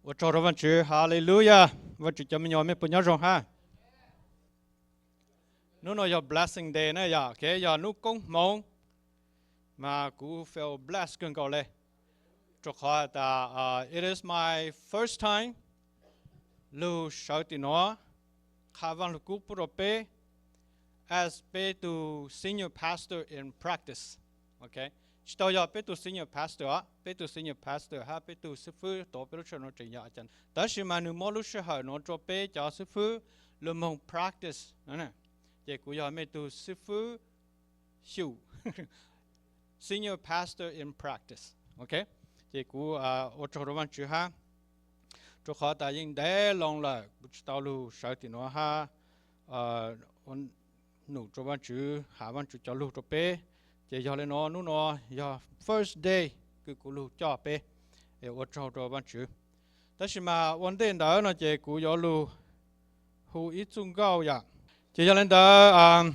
Ua tsaug rau Vaajtswv, hallelujah. Vaajtswv cov me nyuam, mej puas nyob zoo hab? Hnub no yog blessing day na yom, ok, yog hnub koob hmoov, mas kuv feel blessed kawg nkaus le, rua qhov tas it is my first time lug sawv tim nuav qha Vaaj Lug Kub pub rua peb as peb tug senior pastor in practice. Ok, tsis tau yog peb tug senior pastor os, peb tug senior pastor hab peb tug xib fwb tuav peb lub sij hawm nuav tseem yog a cas, tab sis mas nwg muab lub sij hawm nuav rua peb cov xib fwb lug moog practice. Ces kuv yog mej tug xib fwb xyum, senior pastor in practice. Ok, ces kuv ua tsaug rua Vaajtswv hab, rua qhov tas yeej ntev loo lawm kuv tsis tau lug sawv tim nuav hab ua num rua Vaajtswv, has Vaajtswv cov lug rua peb. Ces yog le nuav, hnub nuav yog first day kws kuv lug coj peb, es ua tsaug rua Vaajtswv. Tab sis mas ua ntej ntawd no ces kuv yuav lug hu ib txuj nkauj yom. Ces yog le ntawd,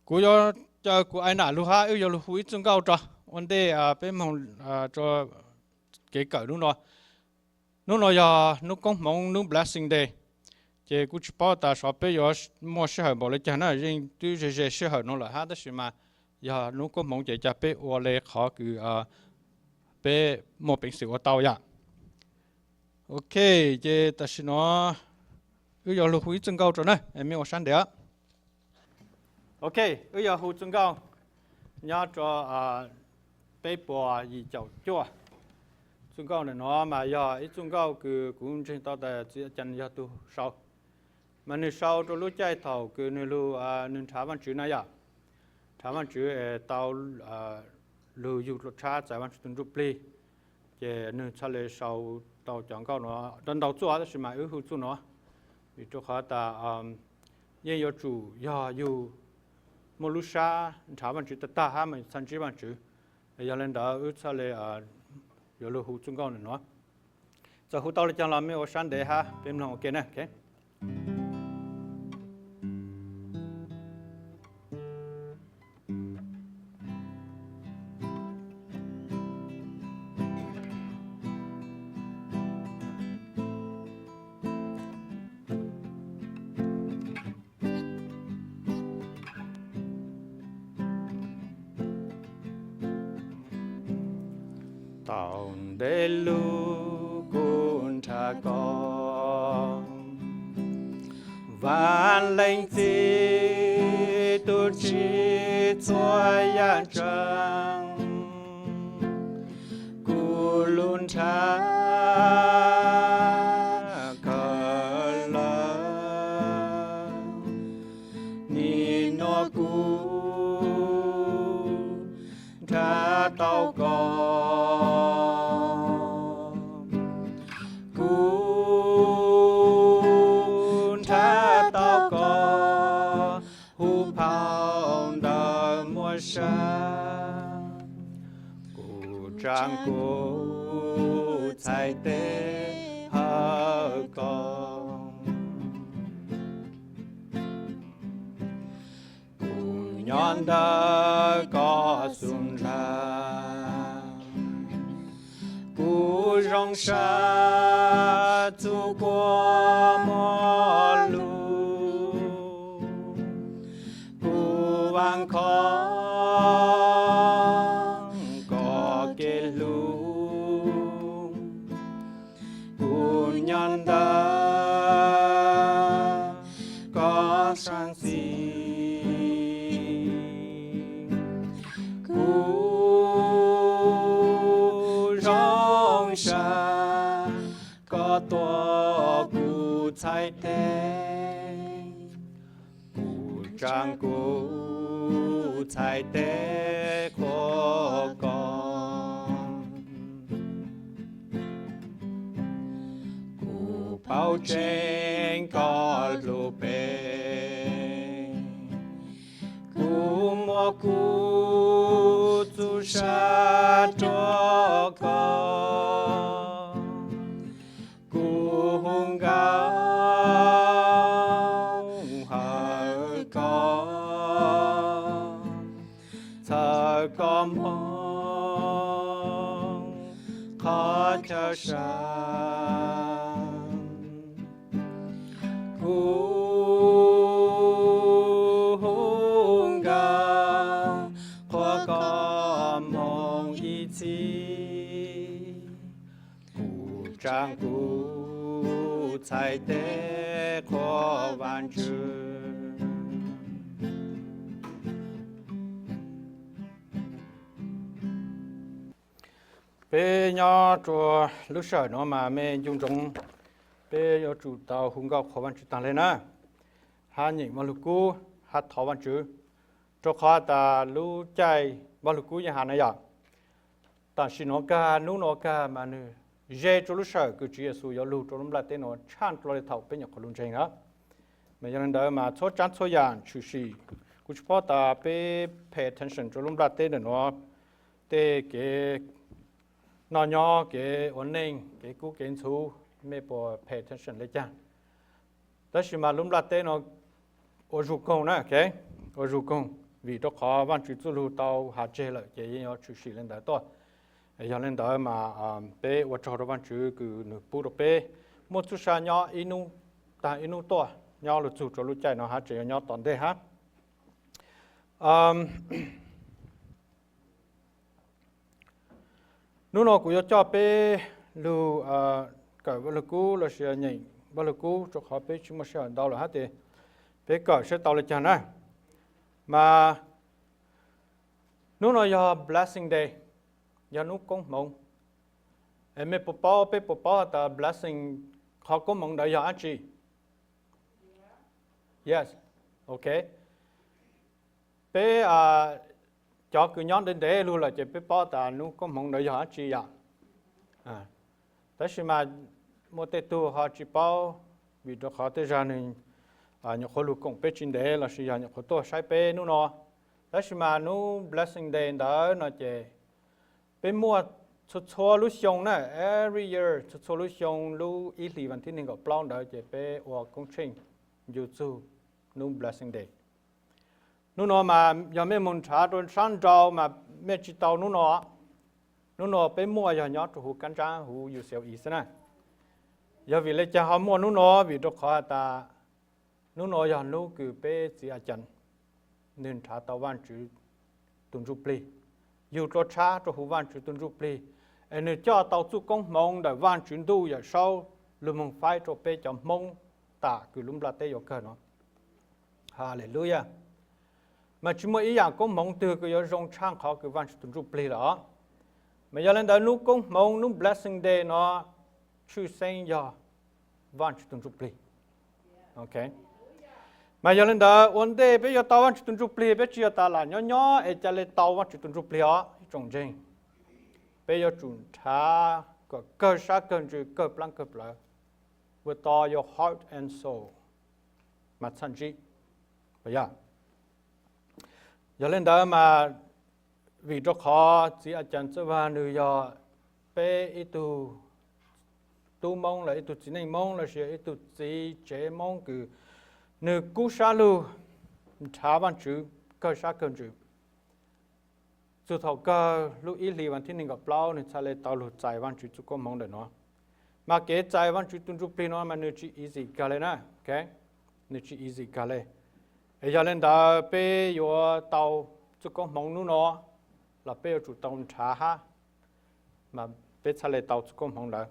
kuv yuav caw kuv Aib Nam lug hab wb yuav lug hu ib txuj nkauj rua ua ntej peb moog rua kev kawm hnub no. Hnub no yog hnub koob hmoov, hnub blessing day, ces kuv tsis paub tas xyov peb yuav muaj sij hawm npaum le caag na, yeej twb ze ze sij hawm no lawm hab, tab sis mas yog hnub koob hmoov ces ca peb ua le qhov kws peb muaj peev xwm ua tau yom. Ok, ces tam sim no wb yuav lug hu ib txuj nkauj rua na, mej ua sab ntev. Ok, wb yuav hu txuj nkauj nyob rua peb puas yim caum cuaj. Txuj nkauj ntawm no mas yog ib txuj nkauj kws kuv ntseeg tau tas txiv Cas yog tug sau, mas nwg sau rua lub caij thaum kws nwg lug, nwg nrhav Vaajtswv na yom. Nrhav Vaajtswv tau lug yug dlua tshab txais Vaajtswv tug ntsuj plig, ces nwg txhaj le sau tau cov nkauj no ntau txuj, tab sis mas wb hu txuj no vim rua qhov tas yeej yuav tsum yog yug muaj lub sab nrhav Vaajtswv tag tag hab mas txhaj ntsib Vaajtswv. Yog le ntawd wb txhaj le yuav lug hu txuj nkauj ntawm no. Txawm hu tau le caag los mej ua sab ntev hab peb mloog ua ke na. Tau ntev lug kuv nrhav koj, Vaaj Leej Txiv tug tsim txhua yaam tsaam, kuv lug nrhav kawg lawm. Nim nuav kuv nrhav tau koj, kuv nrhav tau koj, hu phau ntawv muab sab, kuv tsaa kuv txhais tes hawm koj. Kuv nyob ntawm koj xub ntiag, kuv zoo sab txuj kua muag lug, kuv vaam khov koj kev hlub, kuv nyob ntawm koj saab xis, kuv zoo sab koj tuav kuv txhais tes, kuv tsaa kuv txhais tes qhuas koj. Kuv paub tseeb koj hlub peb, kuv muab kuv txuj sa rua koj, kuv hu nkauj hawm koj, txhawm koj moog qhov chaw sab. Kuv hu nkauj qhuas koj mloog ib txhis, kuv tsa kuv txhais tes qhuas Vajtswv. Peb nyob rua lub sij hawm nuav mas mej nco ntsoov, peb yuav tsum tau hu nkauj qhuas Vajtswv taag le na, hab nyeem Vajlugkub, hab thov Vajtswv, rua qhov tas lub caij Vajlugkub yeej has na yom. Tam sim nuav kag, nub nuav kag mas nwg ze rua lub sij hawm kws Tswv Yexus yuav lug rua lub nplaj teb nuav tshaaj dlua le thaum peb nyuam qhuav lug ntseeg na. Mas yog le ntawd mas txhua tsaab txhua yaam tshwm sim, kuv tsi paub tas peb pay attention rua lub nplaj teb ntawm nuav tej kev noj nyob, kev ua neej, kev kub kev ntxhuv, mej puas pay attention le caag. Tab sis mas lub nplaj teb nuav ua zug koog na, ua zug koog, vim rua qhov Vajtswv txuj lug tau has tseg lawm ces yeej yuav tshwm sim le ntawd tuaj. Yog le ntawd mas peb ua tsaug rua Vajtswv kws nwg pub rua peb muaj txuj sa nyob ib nub taag ib nub tuaj nyob lug txug rua lub caij no hab tseem yuav nyob tom ntej hab. Nub no kuv yuav coj peb lug kawm Vajlugkub lossis nyeem Vajlugkub rua qhov peb tsi muaj sij hawm ntau lawm hab tes peb kawm saib tau le caag na. Mas nub no yog blessing day, yog nub koob hmoov. Es mej puas paub, peb puas paub tas blessing, qhov koob hmoov ntawd yog dlaab tsi? Yes, ok. Peb cov kws nyob ntev ntev lug lawm ces peb paub tas nub koob hmoov ntawd yog dlaab tsi yom. Tab sis mas muaj tej tug ho tsi paub, vim rau qhov tej zag nwg nyuam qhuav lug koom peb tsis ntev lossis yog nyuam qhuav tuaj saib peb nub no. Tab sis mas nub blessing day ntawd no ces peb muaj txhua txhua lub xyoo na, every year, txhua txhua lub xyoo lub ib hlis vas thib neeg nkaum plaub ntawd ces peb ua koob tsheej ncu txug nub blessing day. Nub no mas yog mej moog nrhav rua sab nraud mas mej tsi tau nub no. Nub no peb muaj yog nyob rua huv kab ntsab huv U C L E xwb na. Yog vim le caag ho muaj nub no? Vim rau qhov has tas nub no yog nub kws peb txiv A Cas nwg nrhav tau Vaajtswv tug ntsuj plig, yug dlua tshab rua huv Vaajtswv tug ntsuj plig, es nwg coj tau txuj koob hmoov ntawm Vaajtswv Ntuj Yawm Saub lug moog faib rua peb cov Hmoob tam kws lub nplaj teb yuav kawg no. Hallelujah. Mas tsi muaj ib yaam koob hmoov twg kws yuav zoo tshaaj qhov kws Vaajtswv tug ntsuj plig lawm os. Mas yog le ntawd nub koob hmoov, nub blessing day no tshwj xeeb yog Vaajtswv tug ntsuj plig. Mas yog le ntawd ua ntej peb yuav tau Vaajtswv tug ntsuj plig, peb tsi yog tas lam nyob nyob es ca le tau Vaajtswv tug ntsuj plig os ib tsoom ntseeg. Peb yuav tsum nrhav kom kawg sab kawg ntsws, kawg plaab kawg plawv, with all your heart and soul, mas txhaj ntsib. Yog le ntawd mas vim rau qhov txiv A Cas Txawj Vag nwg yog peb ib tug tub Moob los ib tug txiv neej Moob lossis ib tug txiv tsev Moob kws nwg kub sab lug nrhav Vaajtswv kawg sab kawg ntsws. Txug thaum kawg lub ib hlis vas thib neeg nkaum plaub nwg txhaj le tau lug txais Vaajtswv txuj koob hmoov ntawm no. Mas kev txais Vaajtswv tug ntsuj plig no mas nwg tsi easy kag le na. Nwg tsi easy kag le. Es yog le ntawd peb yuav tau txuj koob hmoov nub no los peb yuav tsum tau nrhav hab, mas peb txhaj le tau txuj koob hmoov ntawd.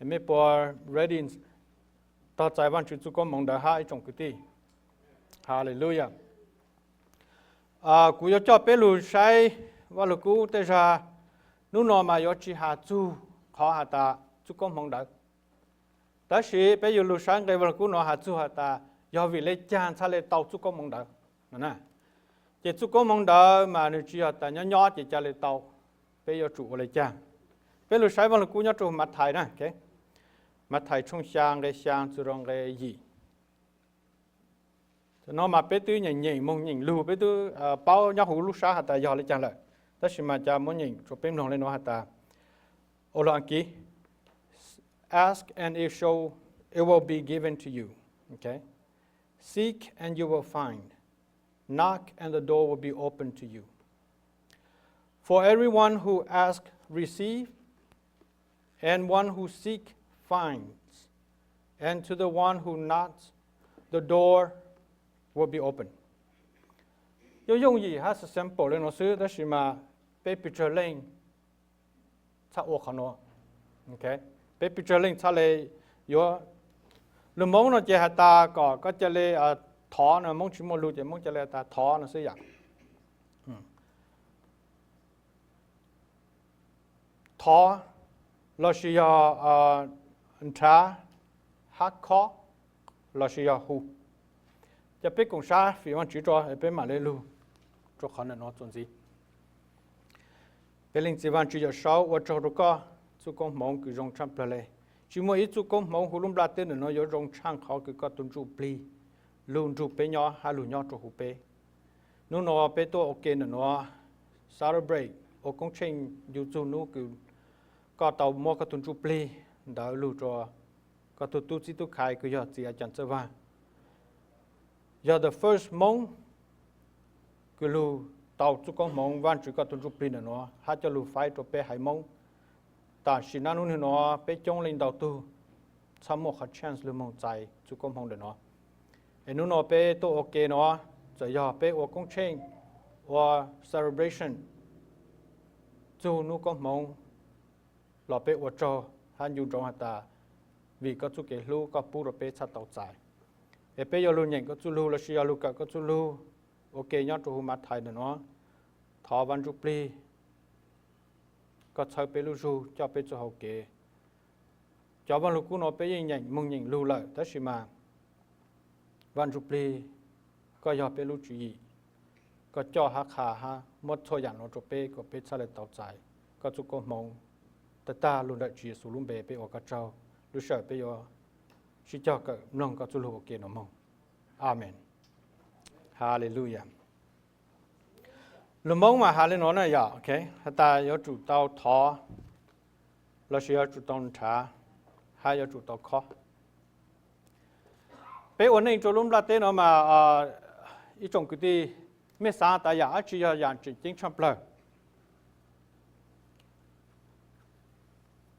Es mej puas ready tog txais Vaajtswv txuj koob hmoov ntawd hab ib tsoom kwv tij? Hallelujah. Kuv yuav coj peb lug saib Vaajlugkub tej zag. Nub no mas yuav tsi has txug qhov has tas txuj koob hmoov ntawd, tab sis peb yuav lug saib nqe Vaajlugkub no has txug has tas yog vim le caag txhaj le tau txuj koob hmoov ntawd. Ces txuj koob hmoov ntawd mas nwg tsi yog tas nyob nyob ces ca le tau, peb yuav tsum ua le caag. Peb lug saib Vaajlugkub nyob rua Mathais na, Mathais tshooj xyaa nqe xyaa txug rua nqe yim. No mas peb twb nyeem nyeem moog nyeem lug, peb twb paub nyob huv lub sab has tas yog le caag lawm, tab sis mas ca muab nyeem rua peb mloog le nuav has tas, ua lug Akiv, Ask and it shall, it will be given to you. Seek and you will find. Knock and the door will be open to you. For everyone who ask, receive, and one who seek, finds, and to the one who knocks, the door will be open. Yooj yooj yim hab simple li no xwb, tab sis mas peb pes tsawg leej txhaj ua qhov nuav. Peb pes tsawg leej txhaj le yuav, lug Moob no ces has tas kom koj ca le thov no, Moob tsis muaj lug ces Moob ca le has tas thov no xwb yom. Thov lossis yog nrhav, hab khob lossis yog hu. Ces peb koom sab fim Vaajtswv tso, peb mam le lug rua qhov nuav txuas ntxiv. Peb Leej Txiv Vaajtswv Yawm Saub, ua tsaug rua koj txuj koob hmoov kws zoo tshaaj plawg le. Tsis muaj ib txuj koob hmoov huv lub nplaj teb ntawm nuav yuav zoo tshaaj qhov kws koj tug Ntsuj Plig lug nrug peb nyob hab lug nyob rua huv peb. Nub nuav peb tuaj ua ke ntawm nuav celebrate, ua koob tsheej ncu txug nub kws koj tau muab koj tug Ntsuj Plig ntawd lug rua koj tug tub txib tub khai kws yog Txiv Cam Txawj Vaag. Yog the first Moob kws lug tau txuj koob hmoov Vaajtswv koj tug Ntsuj Plig ntawm nuav hab coj lug faib rua peb haiv Moob. Tam sim nub nub nuav peb coob leej ntau tug txhaj muaj qhov chance lug moog txais txuj koob hmoov ntawm nuav. Es nub nuav peb tuaj ua ke nuav, txawm yog peb ua koob tsheej, ua celebration txug nub koob hmoov los peb ua tsaug hab ncu ntsoov has tas vim koj txuj kev hlub koj pub rua peb txhaj tau txais. Es peb yuav lug nyeem koj txuj lug lossis yog lug kawm koj txuj lug ua ke nyob rua huv Mathais ntawm nuav. Thov Vaaj Ntsuj Plig koj txhawb peb lub zug coj peb txuj hau kev. Cov vaaj lug kub nuav peb yeej nyeem moog nyeem lug lawm, tab sis mas Vaaj Ntsuj Plig, koj yog peb lub tswv yim, koj coj hab qha hab muab txhua yaam nuav rua peb kom peb txhaj le tau txais koj txuj koob hmoov. Tag tag lug ntawm Tswv Yexus lub npe peb ua koj tsaug, lub sij hawm peb yuav sib cog kawm mloog koj txuj lug ua ke nuav moog. Amees. Haleluya. Lug Moob mas has le nuav na yom, has tas yuav tsum tau thov lossis yuav tsum tau nrhav hab yuav tsum tau khob. Peb ua neej rua lub nplaj teb nuav mas, ib tsoom kwv tij, mej xaav tas yaam dab tsi yog yaam tseem ceeb tshaaj plawg?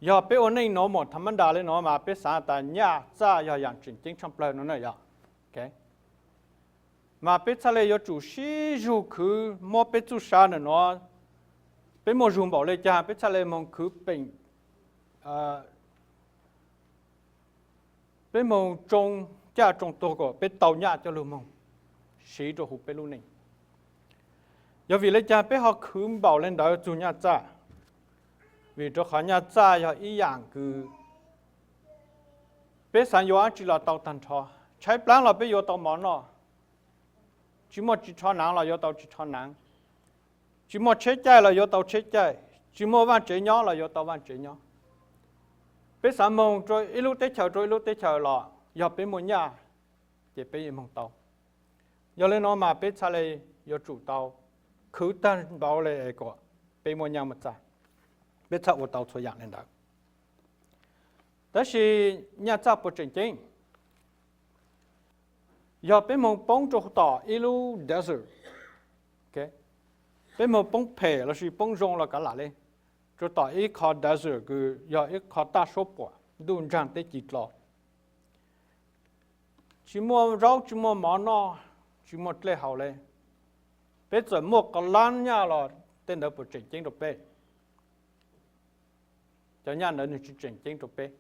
Yog peb ua neej normal tha mab ndas le nuav mas peb xaav tas nyaj txaj yog yaam tseem ceeb tshaaj plawg no na yom. Mas peb txhaj le yuav tsum sib zug khwv muab peb txuj sa ntawm nuav, peb muaj zug npaum le caag peb txhaj le moog khwv peem, peb moog tsoo caj tsoo tuag kom peb tau nyaj coj lug moog siv rua huv peb lub neej. Yog vim le caag peb ho khwv npaum le ntawd txug nyaj txaj? Vim rua qhov nyaj txaj yog ib yaam kws peb xaav yuav dab tsi los tau tag nrho. Tshaib plaab los peb yuav tau mov noj, tsis muaj ris tsho naav los yuav tau ris tsho naav, tsis muaj tsheb caij los yuav tau tsheb caij, tsis muaj vaaj tsev nyob los yuav tau vaaj tsev nyob. Peb xaav moog rua ib lub teb chaws rua ib lub teb chaws los yog peb muaj nyaj ces peb yeej moog tau. Yog le nuav mas peb txhaj le yuav tsum tau khwv tag npaum le kom peb muaj nyaj muaj txaj, peb txhaj ua tau txhua yaam le ntawd. Tab sis nyaj txaj puas tseem ceeb? Yog peb moog poob rua tom ib lub desert, peb moog poob phem lossis poob zoo los kav lam le, rua tom ib qho desert kws yog ib qho taj suab puam ntuj ntsaag teb ci dlo, tsis muaj zaub tsis muaj mov noj, tsis muaj dlej haus le, peb txawm muaj qee lab nyaj los tej ntawd puas tseem ceeb rua peb? Cov nyaj ntawd nwg tsis tseem ceeb rua peb.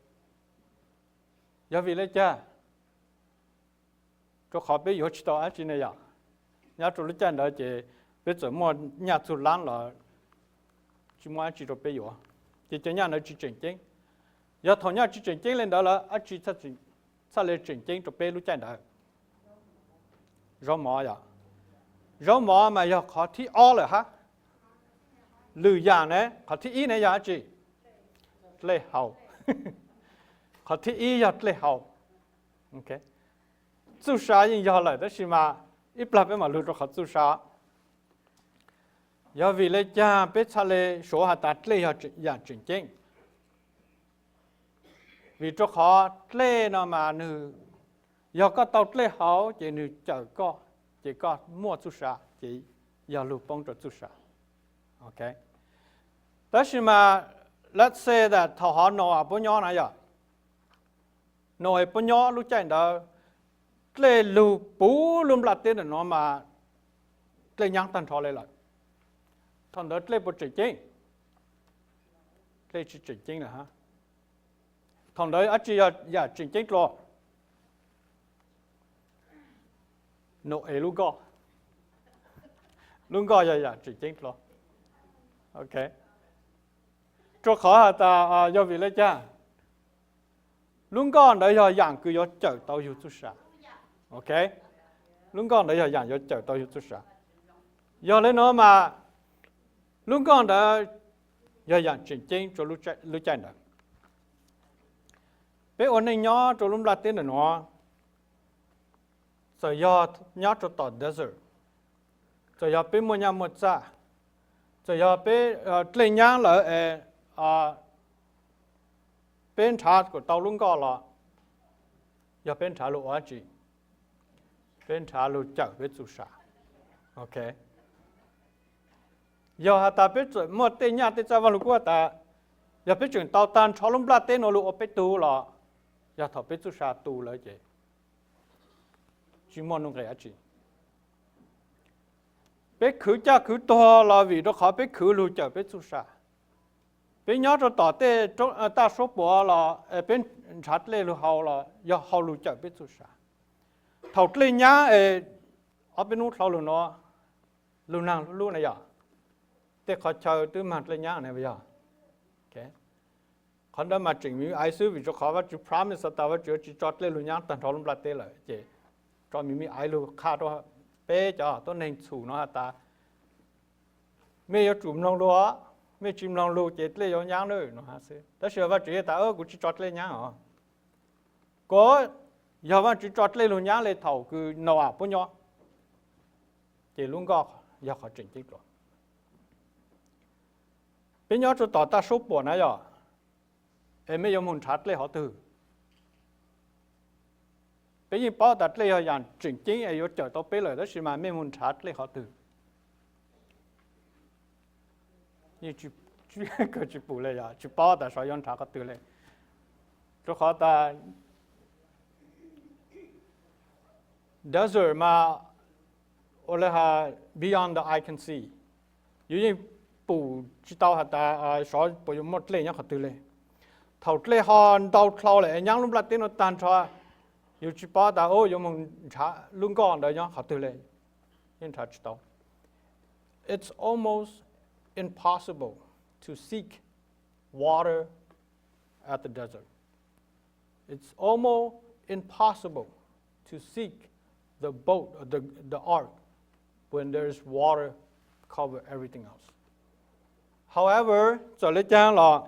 Yog vim le caag? Rua qhov peb yuav tsis tau dab tsi ne yom. Nyob rua lub caij ntawd ces peb txawm muaj nyaj txug lab los tsis muaj dab tsi rua peb yuav, ces cov nyaj ntawd tsis tseem ceeb. Yog thaum nyaj tsis tseem ceeb le ntawd lawm dab tsi txhaj le tseem ceeb rua peb lub caij ntawd? Zaub mov yom. Zaub mov mas yog qhov thib ob lawm hab. Lwm yaam ne, qhov thib ib ne yog dab tsi? Dlej haus. Qhov thib ib yog dlej haus. Txuj sa yeej yog lawm tab sis mas ib plag peb mam lug rua qhov txuj sa. Yog vim le caag peb txhaj le suav has tas dlej yog yaam tseem ceeb? Vim rua qhov dlej no mas nwg, yog koj tau dlej haus ces nwg cawm koj, ces koj muaj txuj sa, ces yog lug poob rua txuj sa. Tab sis mas let's say that thaum hov Noa puab nyob na yom, Nau-es puab nyob lub caij ntawd, dlej lug puv lub nplaj teb ntawm no mas dlej nyaab taag nrho le lawm. Thaum ntawd dlej puas tseem ceeb? Dlej tsi tseem ceeb lawm hab. Thaum ntawd dlaab tsi yog yaam tseem ceeb dlua? Nau-es lub nkoj. Lub nkoj yog yaam tseem ceeb dlua. Ok. Rua qhov has tas, yog vim le caag? Lub nkoj ntawd yog yaam kws yuav cawm tau yug txuj sa. Ok. Lub nkoj ntawd yog yaam yuav cawm tau yug txuj sa. Yog le nuav mas lub nkoj ntawd yog yaam tseem ceeb rua lub caij ntawd. Peb ua neej nyob rua lub nplaj teb ntawm nuav, txawm yog nyob rua tom desert, txawm yog peb muaj nyaj muaj txaj, txawm yog peb dlej nyaab lawm es peb nrhav kuas tau lub nkoj los, yog peb nrhav lug ua dlaab tsi? Peb nrhav lug cawm peb txuj sa. Ok. Yog has tas peb txawm muaj tej nyaj tej txaj, Vaaj Lug Kub has tas, yog peb tseem tau taag nrho lub nplaj teb nuav lug ua peb tug los, yog thaum peb txuj sa tu lawm ces tsi muaj nuj nqes dlaab tsi. Peb khwv caj khwv tuag los vim rua qhov peb khwv lug cawm peb txuj sa. Peb nyob rua tom tej taj suab puam los peb nrhav dlej lug haus los yog haus lug cawm peb txuj sa. Thaum dlej nyaab es ob peb nub dlhau lug nuav, lug naag lub lub na yog, tej qhov chaw twb maag dlej nyaab na yog. Qhov ntawd mas tseem me me aiv xwb vim rua qhov Vaajtswv promise tas Vaajtswv yuav tsi tso dlej lug nyaab taag nrho lub nplaj teb lawm ces tso me me aiv lug qha rua peb cov tuab neeg txhum nuav has tas, mej yuav tsum mloog lug, mej tsi mloog lug ces dlej yuav nyaab lawm no hab xwb. Tab sis Vaajtswv has tas, kuv tsi tso dlej nyaab os. Kuas yog Vaajtswv tso dlej lug nyaab le thaum kws Nau-as puab nyob, ces lub nkoj yog qhov tseem ceeb dlua. Peb nyob rua tom taj suab puam na yog, es mej yuav moog nrhav dlej qhov twg? Peb yeej paub tas dlej yog yaam tseem ceeb es yuav cawm tau peb lawm, tab sis mas mej moog nrhav dlej qhov twg? Yeej tsi, kawg tsi pum le, yog tsi paub tas sov yuav nrhav qhov twg le. Rua qhov tas desert mas ua le has beyond the eye can see. Yus yeej pum tsi tau has tas sov puas yuav muaj dlej nyob qhov twg le. Thaum dlej ho ntau dlhau lawm es nyaab lub nplaj teb nuav taag nrho, yus tsi paub tas yuav moog nrhav lub nkoj ntawd nyob qhov twg le, yeej nrhav tsi tau. It's almost impossible to seek water at the desert. It's almost impossible to seek the boat, the, the ark, when there is water cover everything else. However, txawm le caag los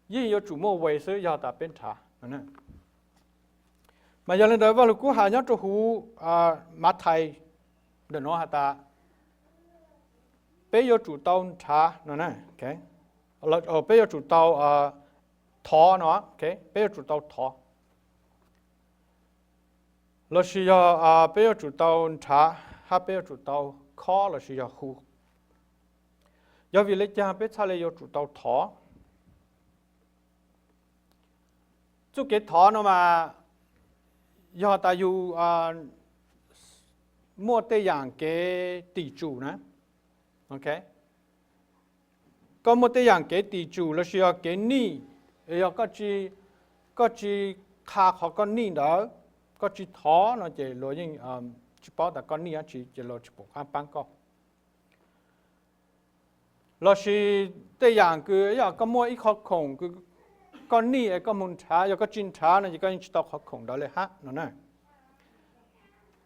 yeej yuav tsum muaj way xwb yog tas peb nrhav. Mas yog le ntawd Vaaj Lug Kub has nyob rua huv Mathais ntawm nuav has tas, peb yuav tsum tau nrhav no, peb yuav tsum tau thov no, peb yuav tsum tau thov lossis yog peb yuav tsum tau nrhav hab peb yuav tsum tau call lossis yog hu. Yog vim le caag peb txhaj le yuav tsum tau thov? Txuj kev thov no mas yog tas yus muaj tej yaam kev tim tsum na. Koj muaj tej yaam kev tim tsum lossis yog kev nij, yog koj tsi qha qhov koj nij ntawd, koj tsi thov no ces luag yeej tsi paub tas koj nij dab tsi ces luag tsi pum qaab paab koj. Lossis tej yaam kws yog koj muaj ib qhov khoom kws koj nij es koj moog nrhav, yog koj tsi nrhav no ces koj yeej tsi tau qhov khoom ntawd le hab no na.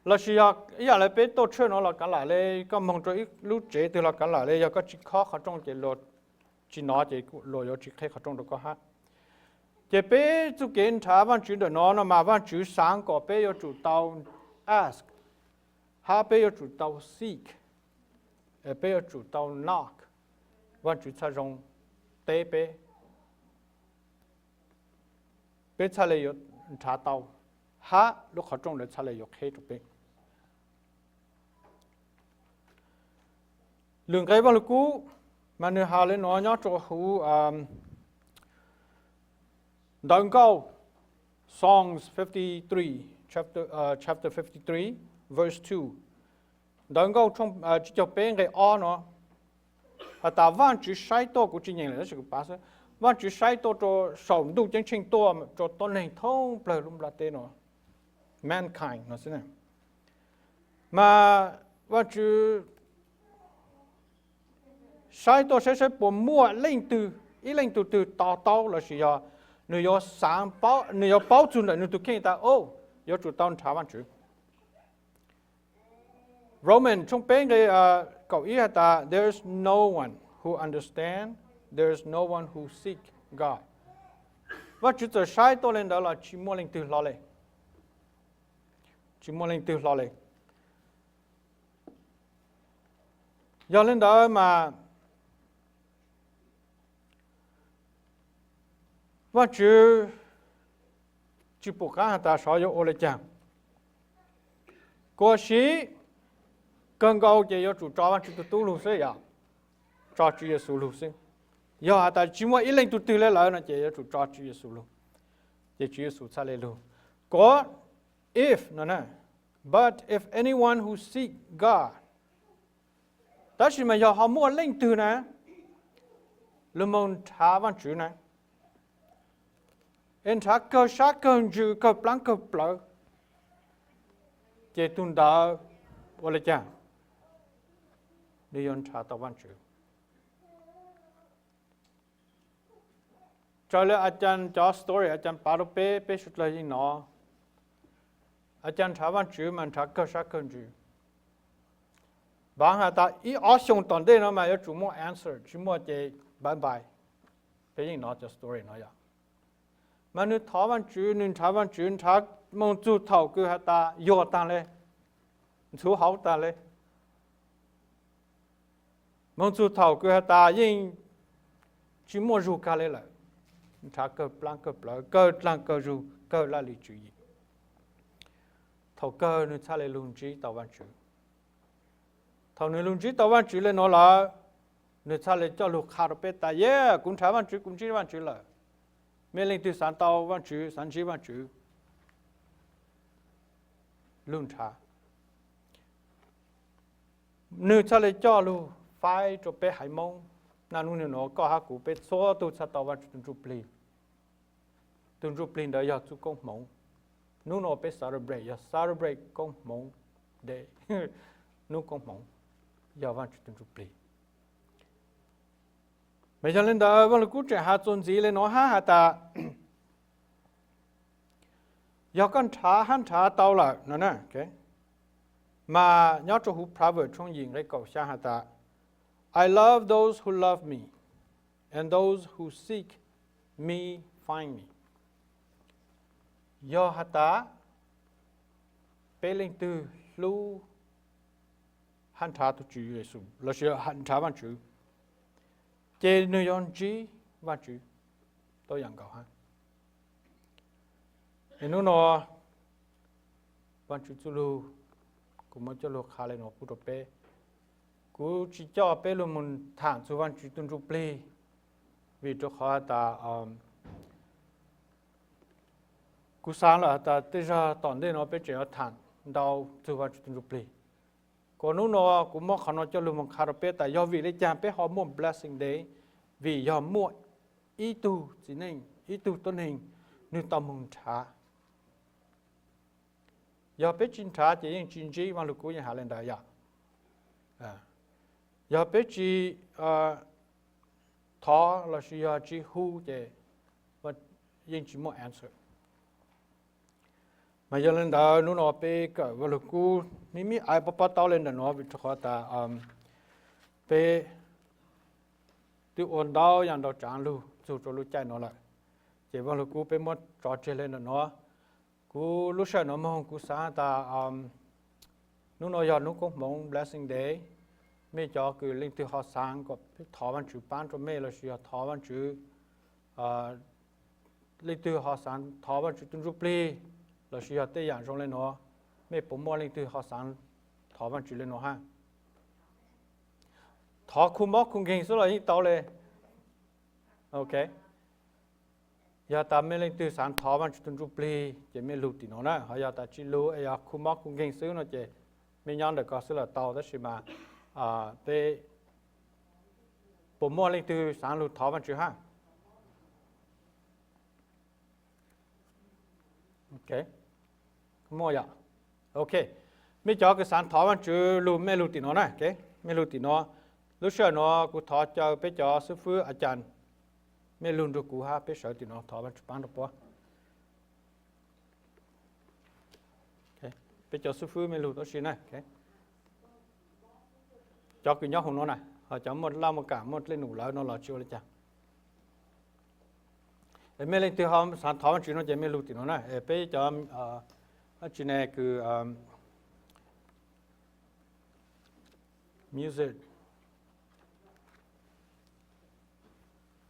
Lossis yog ib yaam le peb tuaj tshwj no los kav lam le, koj moog rua ib lub tsev twg los kav lam le, yog koj tsi khob qhov rooj ces luag tsi nov ces luag yuav tsi qheb qhov rooj rua koj hab. Ces peb txuj kev nrhav Vaajtswv ntawm no no mas Vaajtswv xaav kom peb yuav tsum tau ask, hab peb yuav tsum tau seek, peb yuav tsum tau knock, Vaajtswv txhaj zoo teb peb, peb txhaj le yuav nrhav tau, hab lub qhov rooj ntawd txhaj le yuav qheb rua peb. Lwm nqe Vaaj Lug Kub mas nwg has le nuav nyob rua huv Ntawv Nkauj, Psalms fifty three, chapter fifty three, verse two. Ntawv Nkauj tsib caug peb nqe ob no has tas Vajtswv saib tuaj, kuv tsis nyeem lawm tab sis kuv pav xwb, Vajtswv saib tuaj rau saum ntuj ceeb tsheej tuaj rau tuab neeg thoob plawg lub nplaj teb no, mankind no xwb. Mas Vajtswv saib tuaj saib saib puas muaj leej twg, ib leej twg twg to taub lossis yog nws yuav xaav, nws yuav paub txug ntawm nws tus kheej tas, o, yuav tsum tau nrhav Vajtswv. Roman tshooj peb nqe kaum ib has tas, there is no one who understand, there is no one who seek God. Vajtswv txawm saib tuaj le ntawd los tsis muaj leej twg hlo le, tsis muaj leej twg hlo le. Yog le ntawd mas Vajtswv tsis pum qab has tas xyov yuav ua le caag. Kuas siv kawg nkaus ces yuav tsum tso Vajtswv tus tub lug xwb yom, tso Tswv Yexus lug xwb. Yog has tas tsis muaj ib leej tug twg le lawm no ces yuav tsum tso Tswv Yexus lug, ces Tswv Yexus txhaj le lug. Kuas if no, but if anyone who seek God, tab sis mas yog ho muaj leej twg na lug moog nrhav Vajtswv na, es nrhav kawg sab kawg ntsws kawg plaab kawg plawv, ces tug ntawd ua le caag? Nws yuav nrhav tau Vajtswv. Raws le a caa cov story a caa pav rau peb, peb suav dlawg yeej nov, a caa nrhav Vajtswv mas nrhav kawg sab kawg ntsws. Pav has tas ib ob xyoos tom ntej no mas yuav tsum muaj answer, tsis muaj ces bye bye. Peb yeej nov cov story no yom. Mas nws thov Vajtswv, nws nrhav Vajtswv, nrhav moog txug thaum kws has tas yuag taag le, ntxhuv hauv taag le, moog txug thaum kws has tas yeej tsis muaj zug kag le lawm, nrhav kawg plaab kawg plawv, kawg dlaag kawg zug, kawg laj lim tswv yim, thaum kawg nws txhaj le lug ntsib tau Vajtswv. Thaum nws lug ntsib tau Vajtswv le nuav lawm, nws txhaj le coj lug qha rau peb tas, yog kuv nrhav Vajtswv, kuv ntsib Vajtswv lawm. Mej leej twg xaav tau Vajtswv, xaav ntsib Vajtswv, lug nrhav. Nws txhaj le coj lug faib rau peb haiv Moob. Naj nub nwg nuav koj hab kuv peb txhua tug txhaj tau Vajtswv tug ntsuj plig. Tug ntsuj plig ntawd yog txuj koob hmoov. Nub nuav peb celebrate, yog celebrate koob hmoov day, nub koob hmoov, yog Vajtswv tug ntsuj plig. Mas yog le ntawd Vaaj Lug Kub tseem has txuas ntxiv le nuav hab has tas, yog koj nrhav hab nrhav tau lawm no na, mas nyob rau huv Proverbs tshooj yim nqe kaum xyaa has tas, I love those who love me, and those who seek me find me. Yog has tas peb leej twg hlub hab nrhav tug Tswv Yexus lossis nrhav Vaajtswv, ces nwg yuav ntsib Vaajtswv tau yaam nkaus hab. Es nub nuav Vaajtswv txuj lug, kuv muab coj lug qha le nuav pub rua peb. Kuv tsi coj peb lug moog thaam txug Vaajtswv tug ntsuj plig, vim rua qhov has tas kuv xaav lawm has tas tej zag tom ntej nuav peb tseem yuav thaam ntau txug Vaajtswv tug ntsuj plig. Kuas nub nuav kuv muab qhov nuav coj lug moog qha rua peb tas yog vim le caag peb ho muaj Blessing Day, vim yog muaj ib tug txiv neej, ib tug tuab neeg, nwg tau moog nrhav. Yog peb tsi nrhav ces yeej tsi ntsib, Vaaj Lug Kub yeej has le ntawd yom. Yog peb tsi thov lossis yog tsi hu ces yeej tsi muaj answer. Mas yog le ntawd nub nuav peb kawm Vaaj Lug Kub mib mib aiv pob pob taub le ntawm nuav vim rua qhov tas peb twb ua ntau yaam nrau tsaav lug txug rua lub caij nuav lawm, ces Vaaj Lug Kub peb muab tso tseg le ntawm nuav. Kuv lub sij hawm nuav moog kuv xaav tas nub nuav yog nub koob hmoov Blessing Day, mej cov kws leej twg ho xaav kom peb thov Vaajtswv paab rua mej lossis yog thov Vaajtswv, leej twg ho xaav thov Vaajtswv tug ntsuj plig lossis yog tej yaam zoo le nuav, mej puas muaj leej twg ho xaav thov Vaajtswv le nuav hab? Thov khu mob khu nkeeg xwb los yeej tau le. Ok. Yog tas mej leej twg xaav thov Vaajtswv tug Ntsujplig ces mej lug tim nuav na, ho yog tas tsi lug es yog khu mob khu nkeeg xwb no ces mej nyob ntawm ko xwb los tau, tab sis mas peb puas muaj leej twg xaav lug thov Vaajtswv hab? Muaj yom? Ok, mej cov kws xaav thov Vaajtswv lug mej lug tim nuav na, mej lug tim nuav. Lub sij hawm nuav kuv thov caw peb cov xib fwb a cas mej lug nrug kuv hab peb sawv tim nuav thov Vaajtswv paab rua puab. Peb cov xib fwb mej lug tau si na. Cov kws nyob huv nuav na, ho cov muaj laj muaj kam muaj dlej num lawm no los tsi ua li cas. Es mej leej twg ho xaav thov Vaajtswv no ces mej lug tim nuav na, es peb cov, dab tsi ne, kws music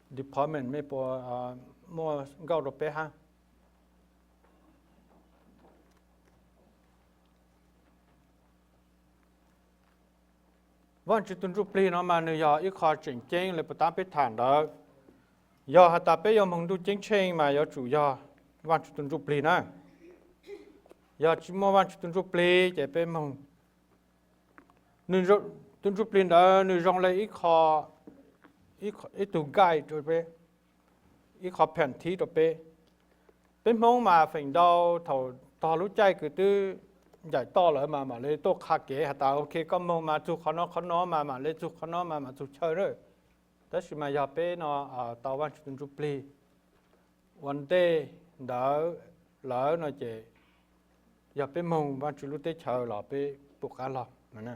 department mej puas muaj nkauj rua peb hab? Vaajtswv tug Ntsujplig no mas nwg yog ib qho tseem ceeb le puas taab peb tham ntawd. Yog has tas peb yuav moog ntuj ceeb tsheej mas yuav tsum yog Vaajtswv tug Ntsujplig na. Yog tsi muaj Vaajtswv tug Ntsujplig ces peb moog, tug Ntsujplig ntawd nwg zoo le ib qho, ib tug guide rua peb, ib qho pheem thib rua peb. Peb Hmoob mas feem ntau thaum tog lub caij kws twb ncaim toj lawm mas mam le tuaj qha kev has tas ok koj moog mas txug qhov no qhov no mas mam le txug qhov no mas mam txug chaw na. Tab sis mas yog peb no tau Vaajtswv tug Ntsujplig ua ntej ntawd lawm no ces yog peb moog Vaajtswv lub teb chaws los peb pum qab log no.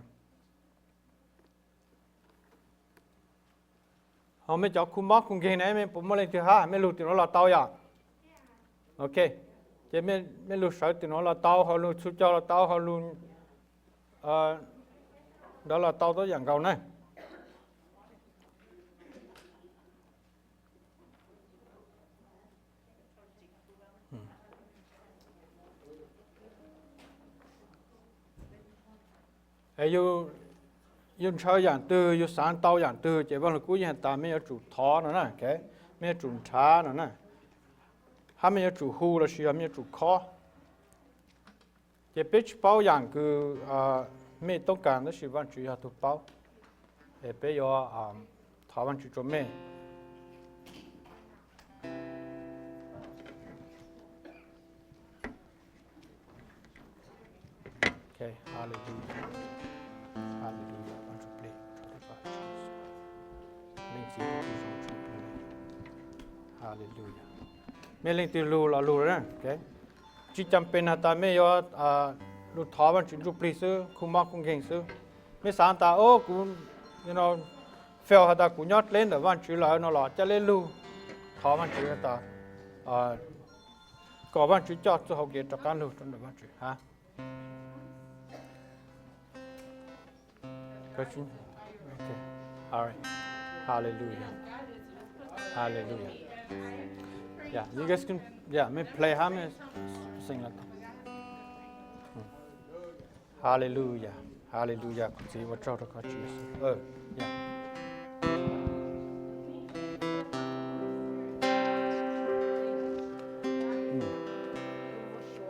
Ho mej cov khu mob khu nkeeg ne mej puas muaj leej twg hab? Mej lug tim nuav los tau yom? Ok, ces mej lug sawv tim nuav los tau, ho lug txhua cog los tau, ho lug ntawd los tau tuab yam nkaus na. Yug ntshaw yaam twg, yug xaav tau yaam twg ces Vaaj Lug Kub yeej has tas mej yuav tsum thov no na, mej yuav tsum nrhav no na, hab mej yuav tsum hu lossis yog mej yuav tsum khob. Ces peb tsis paub yaam kws mej toob kas tab sis Vaajtswv yog tug paub. Es peb yuav thov Vaajtswv rua mej. Haleluya, haleluya, Vaajtswv plig, Leej Txiv, haleluya. Mej leej twg lug los lug, tsis cam pes has tas mej yuav lug thov Vaajtswv Ntsujplig xwb, khu mob khu nkeeg xwb. Mej xaav tas o kuv fail has tas kuv nyob dleb ntawm Vaajtswv lawm no los ca le lug thov Vaajtswv has tas kom Vaajtswv coj txuj hauv kev rov qaab lug rua ntawm Vaajtswv hab. Haleluya, haleluya. Yeah, you guys can, yeah, mej play hab mej sing. Haleluya, haleluya, kuv txiv ua tsaug rua koj Tswv Yexus.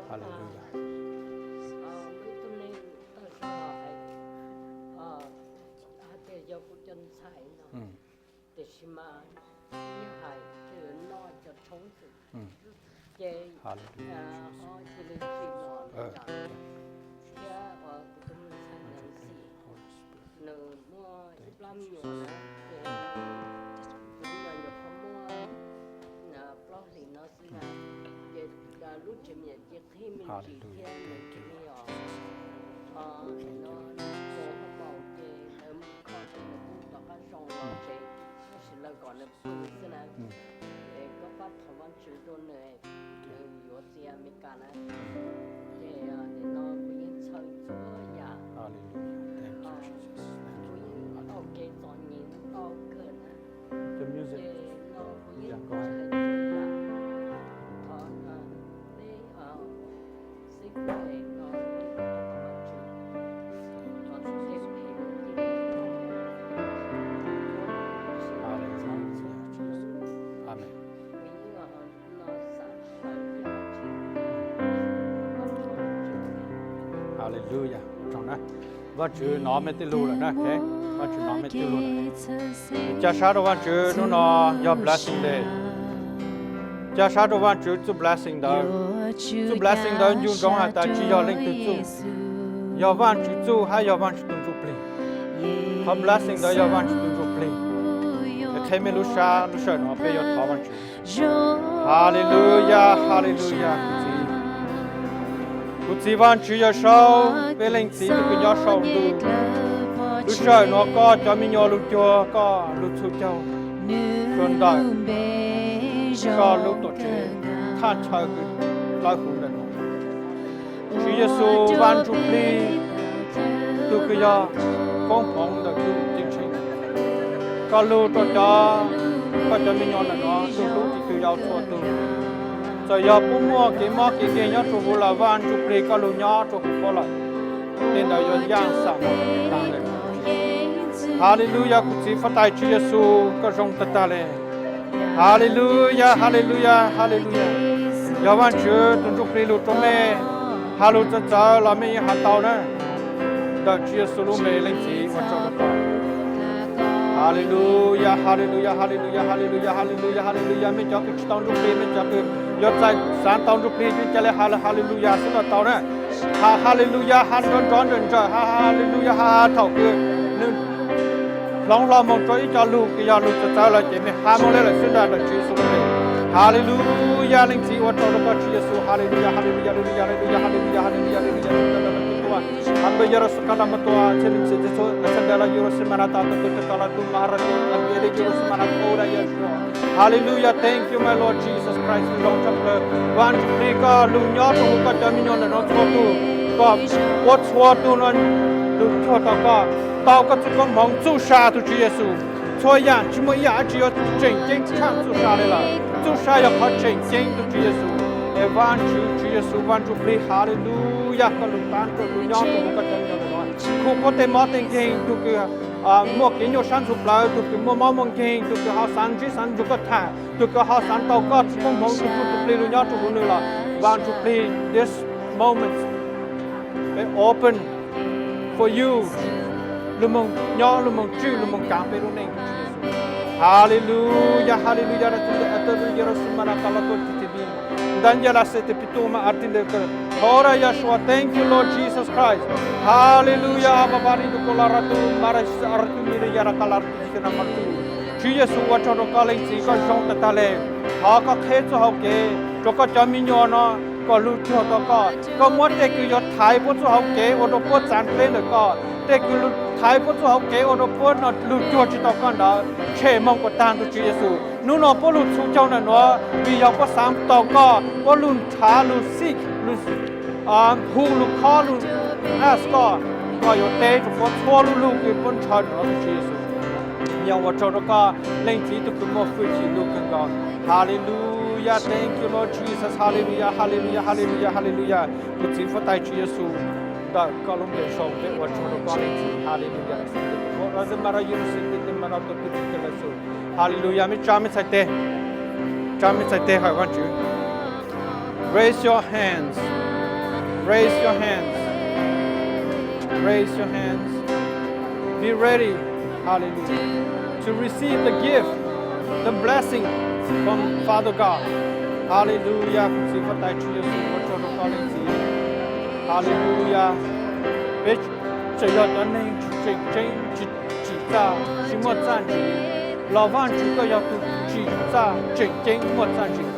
Haleluya. Tiam sis mas yeej hais tsis noj cov tshoob xwb, ces ho cia li tsim los thiab ua kuv tus me ntxhais Nancy, nws muaj ib plab me nyuam na, ces kuv nyuam nyuam qhuav muaj plaub hlis no xwb na, ces lub tsev me nyuam cia qhib me ntsis thiab nws cia li os, no mus hauv paus ces lawv mus kho ces nws kuj rov qab zoo los tsev, tab sis lawv kom nws pw xwb na. Es koj pab thov Vajtswv rau nws, nws yuav txiv Amelikas na. Ces nim no kuv yeej txhawb txhua yam, kuv yeej taug kev txom nyem ntau kawg na. Ces no kuv yeej txhawb txhua yam, thov peb xib fwb no thov Vajtswv, thov txoj kev phem cia li, kuv yeej, no Hallelujah. Vaj Tswv hnov mej tej lug lawm na. Vaj Tswv hnov mej tej lug lawm. Ca sab rau Vaj Tswv, hnub no yog blessing day. Ca sab rau Vaj Tswv txuj blessing ntawd. Txuj blessing ntawd ncu ntsoov has tas tsi yog leej twg txuj, yog Vaj Tswv txuj hab yog Vaj Tswv tug Ntsujplig. Qhov blessing ntawd yog Vaj Tswv tug Ntsujplig. Qheb mej lub sab lub sij hawm no peb yuav thov Vaj Tswv. Hallelujah, hallelujah, kuv txiv. Kuv txiv Vaj Tswv Yawm Saub, peb Leej Txiv tug kws nyob saum ntuj. Lub sij hawm no koj cov me nyuam lug cuag koj lug txhua caug rua ntawm koj lub tuam tsev thaj chaw kws dlawb huv ntawm no. Tswv Yexus Vaj Ntsujplig, tug kws yog koob hmoov ntawm tug ceeb tsheej, koj lug rua cov, koj cov me nyuam ntawm no tug hlub tug yau txhua tug. Txawm yog puab muaj kev mob kev nkeeg nyob rua huv lawm, Vaj Ntsujplig koj lug nyob rua huv puab lawm. Tej ntawd yuav yaaj xam tas le. Hallelujah, kuv txiv Huab Tais Tswv Yexus, koj zoo tag tag le. Hallelujah, hallelujah, hallelujah. Yog Vaj Tswv tug Ntsujplig lug rua mej, has lug txawv txawv los mej yeej has tau na. Ntawm Tswv Yexus lub npe Leej Txiv ua tsaug rua koj. Hallelujah, hallelujah, hallelujah, hallelujah, hallelujah, hallelujah. Mej cov kws tsi tau Ntsujplig, mej cov kws yuav txais xaav tau Ntsujplig, yeej ca le has Hallelujah xwb los tau na. Has Hallelujah, has nrov nrov nrawm nrawm, has Hallelujah, has has thaum kws nwg hloov hlo moog rua ib co lug kws yog lug txawv txawv lawm ces mej has moog le lawm xwb ntag ntawm Tswv Yexus lub npe. Hallelujah, Leej Txiv ua tsaug rua koj Tswv Yexus. Hallelujah, hallelujah, hallelujah, hallelujah, hallelujah, hallelujah, hallelujah, hallelujah. Hallelujah, thank you, my Lord Jesus Christ, zoo tshaj plaws. Vaj Ntsujplig koj lug nyob rua huv koj cov me nyuam ntawm no txhua tug, koj puab txhua tug no lug cuag tau koj, tau koj txuj koob hmoov txuj sa tug Tswv Yexus. Txhua yaam tsi muaj ib yaam dlaab tsi yuav tseem ceeb tshaaj txuj sa le lawm. Txuj sa yog qhov tseem ceeb tug Tswv Yexus. Es Vaj Ntsujplig, Tswv Yexus Vaj Ntsujplig, Hallelujah, koj lug taab rua lug nyob rua huv koj cov me nyuam ntawm no, khu puab tej mob tej nkeeg, tug kws muaj kev nyuaj sab ntxhuv plawv, tug kws muaj mob muaj nkeeg, tug kws ho xaav ntsib xaav nrug koj tham, tug kws ho xaav tau koj txuj koob hmoov tug Ntsujplig lug nyob rua huv nwg los, Vaj Ntsujplig, this moment is open for you. Lug moog nyob, lug moog tswj, lug moog kaav peb lub neej. Hallelujah, hallelujah, Hallelujah, Yeshua, thank you, Lord Jesus Christ. Hallelujah, Abba, Abba, Ri, Dukola, Ratu, Mara, Aratu, Miri, Yara, Kala, Ratu, Yikana, Martu. Tswv Yexus ua tsaug rua koj Leej Txiv, koj zoo tag tag le. Thov koj qheb txuj hauv kev rua koj cov me nyuam no kom lug cuag tau koj. Koj muab tej kws yuav thaiv puab txuj hauv kev ua rua puab txav dleb ntawm koj, tej kws thaiv puab txuj hauv kev ua rua puab no lug cuag tsi tau koj ntawd tshem moog kom tag ntug Tswv Yexus. Nub no puab lug txhua caug ntawm nuav vim yog puab xaav tau koj, puab lug nrhav lug seek, lug hu lug call lug ask koj, koj yuav teb rua puab txhua lug lug kws puab ntshaw ntawm no tug Tswv Yexus. Yog ua tsaug rua koj Leej Txiv tug kws muaj hwj chim lug kawg nkaus. Hallelujah, thank you, Lord Jesus. Hallelujah, hallelujah, hallelujah, hallelujah. Kuv Txiv Huab Tais Tswv Yexus, ntawm koj lub npe sau peb ua tsaug rua koj Leej Txiv. Hallelujah. Hallelujah, mej tsa mej txhais tes, tsa mej txhais tes hawm Vaajtswv. Raise your hands. Raise your hands. Raise your hands. Be ready, hallelujah, to receive the gift, the blessing from Father God. Hallelujah, kuv Txiv Huab Tais Tswv Yexus, ua tsaug rua koj Leej Txiv. Hallelujah. Peb tseem yog cov neeg tseem ceeb tsis tsim txaj, tsis muaj txaj ntsig, los Vaajtswv koj yog tug tsim txaj tseem ceeb muaj txaj ntsig.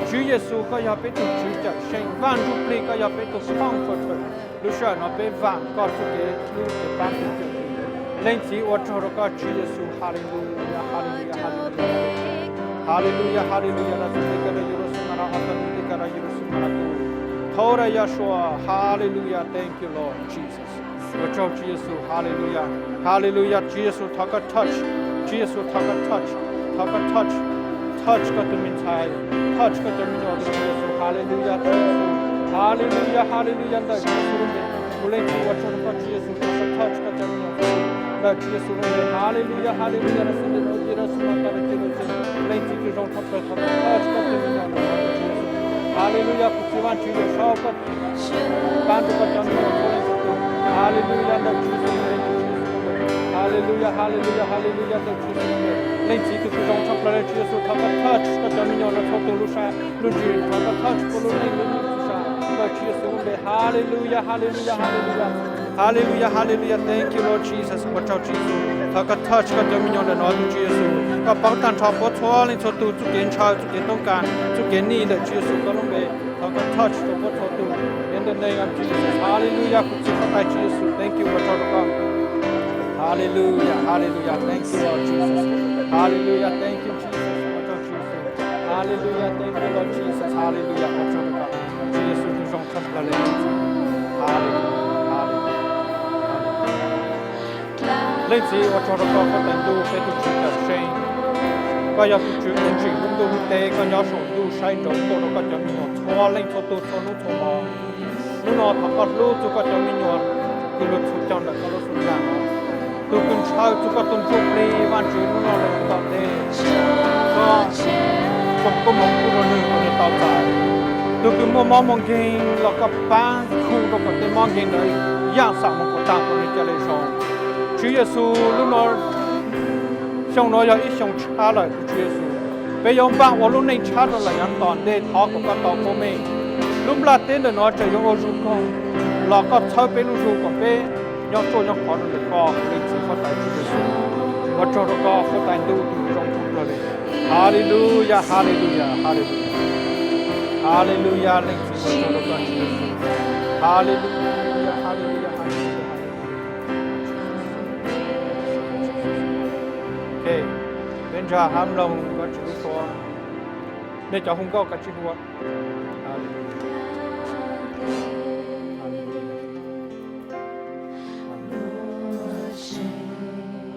Tswv Yexus koj yog peb tug Tswv Cawmseej, Vaaj Ntsuj Plig koj yog peb tug Comforter. Lub sij hawm no peb vaam koj txuj kev hlub kev paab kev cawm. Leej Txiv ua tsaug rua koj Tswv Yexus, hallelujah, hallelujah, hallelujah, hallelujah, hallelujah, hallelujah, Yeshua, hallelujah, thank you Lord Jesus. Ua tsaug Tswv Yexus, hallelujah, hallelujah, Tswv Yexus thov koj touch, Tswv Yexus thov koj touch, thov koj touch, touch koj tug me ntxhais, touch koj cov me nyuam, Tswv Yexus, hallelujah, Tswv Yexus, hallelujah, hallelujah, ntawm Tswv Yexus lub npe, kuv Leej Txiv ua tsaug rua koj Tswv Yexus, koj txhaj touch koj cov me nyuam, ntawm Tswv Yexus lub npe, hallelujah, hallelujah, Leej Txiv kws zoo tshaj plaws, thov koj touch koj cov me nyuam, Tswv Yexus, hallelujah, kuv Txiv Vaajtswv Yawm Saub, koj paab rua koj cov me nyuam, kuv Leej Txiv Hallelujah ntawm Tswv Yexus, hallelujah, hallelujah, hallelujah ntawm Tswv Yexus. Leej Txiv tus Kws zoo tshaj plaws, Tswv Yexus, thov koj touch koj cov me nyuam no txhua tus lub siab lub ntsws, thov koj touch puav lub neej lub nyoog lub siab ntawm Tswv Yexus lub npe. Hallelujah, hallelujah, hallelujah. Hallelujah, hallelujah, thank you Lord Jesus, ua tsaug Tswv Yexus. Thov koj touch koj cov me nyuam ntawm no tus Tswv Yexus, koj paub tag nrho puab txhua leej txhua tus txuj kev ntshaw, txuj kev toob kas, txuj kev nij ntawm Tswv Yexus koj lub npe. Thov koj touch rau puab txhua tus. In the name of Jesus, hallelujah, kuv Txiv Huab Tais Tswv Yexus, thank you, ua tsaug rau koj. Hallelujah, hallelujah, thank you Lord Jesus. Hallelujah, thank you Jesus, ua tsaug Tswv Yexus. Hallelujah, thank you Lord Jesus, hallelujah, ua tsaug rau koj. Tswv Yexus tus zoo tshaj plaws li. Hallelujah, hallelujah, hallelujah. Leej Txiv, ua tsaug rau koj Huab Tais Ntuj, peb tus Tswv Cawmseej. Koj yog tus Tswv uas ntsim lub ntuj lub teb, koj nyob saum ntuj saib ntsoov tuaj rau koj cov me nyuam txhua leej txhua tus txhua hnub txhua hmo. Hnub no thov koj hlub txog koj cov me nyuam, tus kws txhos caug ntawm koj lub xub ntiag no, tus kws ntshaw txog koj tus ntsuj plig, Vajtswv, hnub no lawm tom ntej, koj foom koob hmoov pub rau nws kom nws tau txais. Tus kws muaj mob muaj nkeeg los koj pab khu rau kom tej mob nkeeg ntawd yaj xam mus kom tag kom nws ca le zoo. Tswv Yexus, hnub no, xyoo no yog ib xyoo tshab lawm tus Tswv Yexus. Peb yuav npaj ua lub neej tshab rau lawm yav tom ntej, thov kom koj tau koob meej. Lub nplaj teb ntawm no tseem yuav ua zug koj, los koj txhawb peb lub zug kom peb nyob ruaj nyob khov rau ntawm koj, Leej Txiv Huab Tais Tswv Yexus. Ua tsaug rau koj Huab Tais Ntuj tus zoo tshaj plaws li. Hallelujah, hallelujah, hallelujah. Hallelujah, Leej Txiv, ua tsaug rau koj Tswv Yexus. Hallelujah, hallelujah, hallelujah, hallelujah. Ok, peb nrog hab mloog Vajtswv lub suab. Nej cov hu nkauj kav tsij hu. Hallelujah. Hallelujah.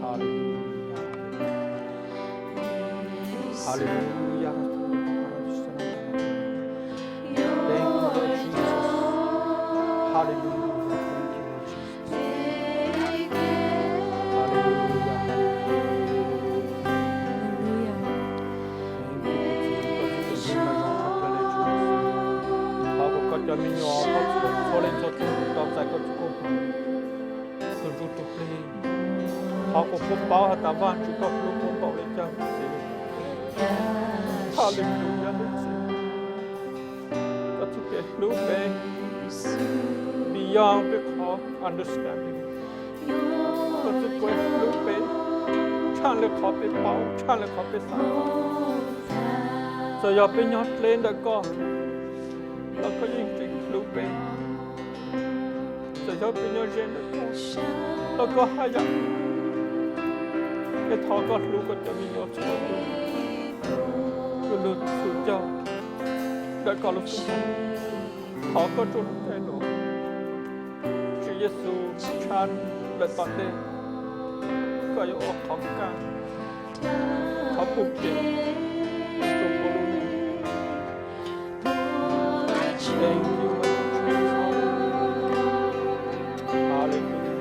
Hallelujah. Hallelujah. Thank you, Lord Jesus. Hallelujah. Thank you, Lord Jesus. Hallelujah. Hallelujah. Thov kom koj cov me nyuam, koj txhua leej txhua tus tau txais koj txoj koob hmoov, tus ntsuj tus plig. Thov kom puab paub has tas Vajtswv koj hlub puab npaum li cas. Hallelujah, Leej Txiv. Koj txuj kev hlub peb beyond peb qhov understanding. Koj txuj kev hlub peb tshaj li qhov peb paub, tshaj li qhov peb xav. Txawm yog peb nyob dleb ntawm koj, los koj yeej tseem hlub peb. Txawm yog peb nyob ze ntawm koj, los koj haj yam, es thov koj hlub koj cov me nyuam txhua tus, kws lug txhum caug ntawm koj lub xub ntiag. Thov koj tso lub caij no, Tswv Yexus, tshab lawm tom ntej, koj yuav ua qhov kaj, thov pub kev rau puab lub neej. Thank you, Lord Jesus. Hallelujah.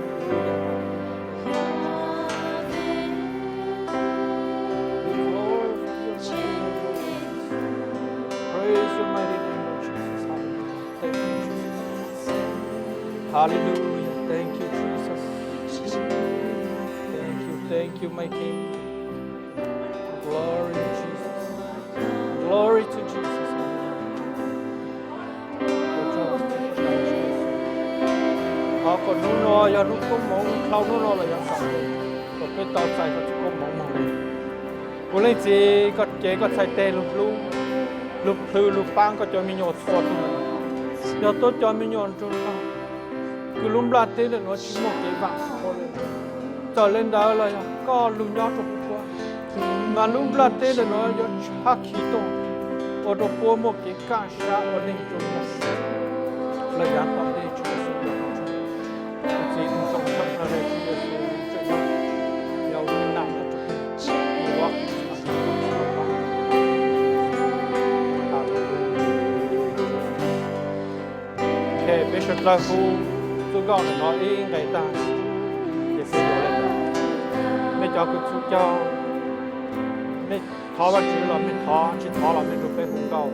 We glorify your name, Lord Jesus. Praise your mighty name, Lord Jesus. Hallelujah. Thank you, Jesus. Hallelujah. Thank you, Jesus. Thank you, thank you, my King. Glory to Jesus. Glory to Jesus. Thov kom hnub no yog hnub koob hmoov, dhau hnub no los yog tom ntej, kom peb tau txais koj txoj koob hmoov moog le. Kuv Leej Txiv, koj cev koj txhais tes lug hlub, lug plhws lug paab koj cov me nyuam txhua tus. Yog tuab cov me nyuam nraug nraug kws lub nplaj teb ntawm nuav tsis muaj kev vaam qhua le, txawm le ntawd los yog koj lug nyob rua puab, mas lub nplaj teb ntawm nuav yuav tshab khiv tuaj, ua rua puab muaj kev kaj sab ua neej rua puab lawm yav tom ntej. Tswv Yexus, kuv Txiv tus zoo tshaj plawg le, Tswv Yexus, tseem yog ua nam nyob rua peb. Peb suav dlawg hu txuj nkauj ntawm no ib nqes tag, ces peb yuav le ntawd. Mej cov kws txhum caug, mej thov Vajtswv los mej thov, tsis thov los mej nrug peb hu nkauj.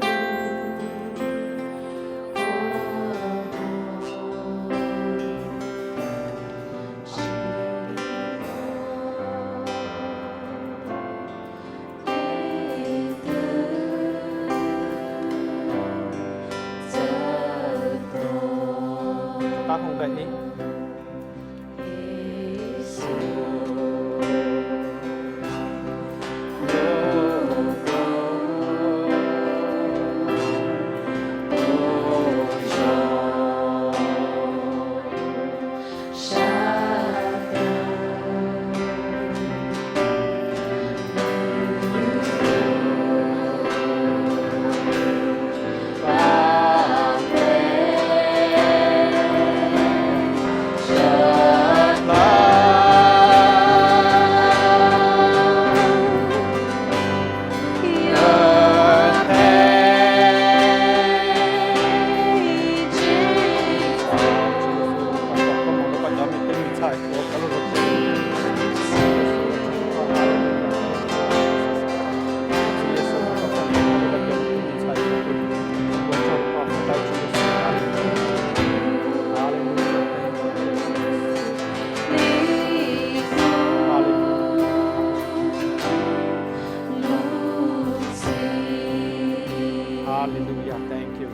Hallelujah, thank you,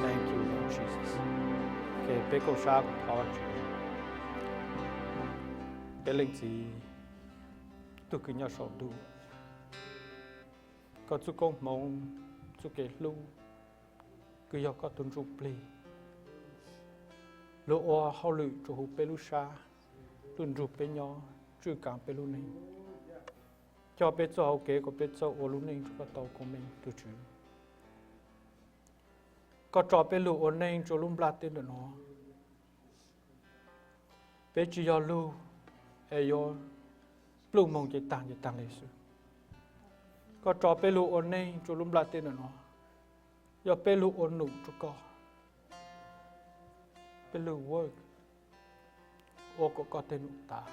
thank you Lord Jesus. Ok, peb koom sab thov Vajtswv. Peb Leej Txiv, tus kws nyob saum ntuj, koj txuj koob hmoov, txuj kev hlub, kws yog koj tug ntsuj plig, lug ua hauj lwm rua huv peb lub sab, lug nrug peb nyob, tswj kaav peb lub neej, coj peb txuj hauv kev kom peb txawj ua lub neej rua koj tau koob meej tug Tswv. Koj tso peb lug ua neej rua lub nplaj teb ntawm no. Peb tsi yog lug es yuav pluj moog ces taag ces taag le xwb. Koj tso peb lug ua neej rua lub nplaj teb ntawm no, yog peb lug ua num rua koj, peb lug work ua kom koj teg num tav.